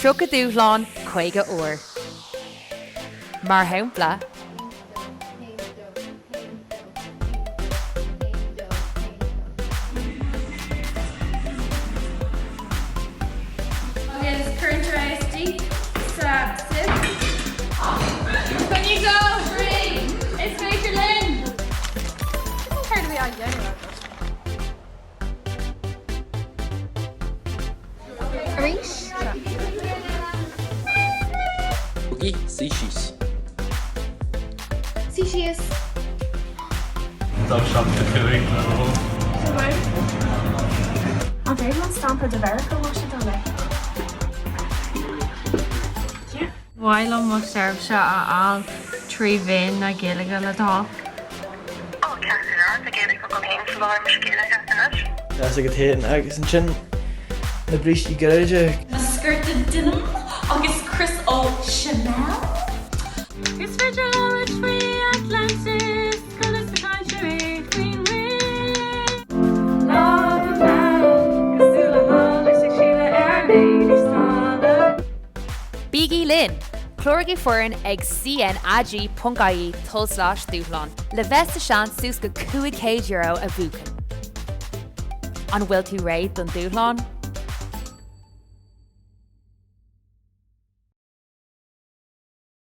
30 dúshlán, 50 uair. Mar shampla. Agus cuireann tú é istigh sa sieve. Coinnigh go! Brí! Is féidir linn! Céard a bhí á dhéanamh agat? Arís. Boogie, suigh síos. Suigh síos. 2 7 5 le An féidir liom stampa de Mheiriceá Washington le? Yeah. Mhaith liom mo seirbhíse a fháil 3 mhéan na Gaeilge le do thoil. Ó, ceart go leor, tá Gaeilge agam féin sa lár mo scéalaithe anois. Deas agat féin agus ansin na brístí gairide. Mo sciorta denim agus crios ó Chanel. Is féidir labhairt faoi Atlantis, conas atá sé réidh faoin muir? Lá go mall, cosúil le hAilice ag síle ar an éadaí snámha. Bígí linn! Cláraigí foireann ag cnag.ie tulslais dúshlán le bheith sa seans suas go €500 a bhuachan. An bhfuil tú réidh don dúshlán?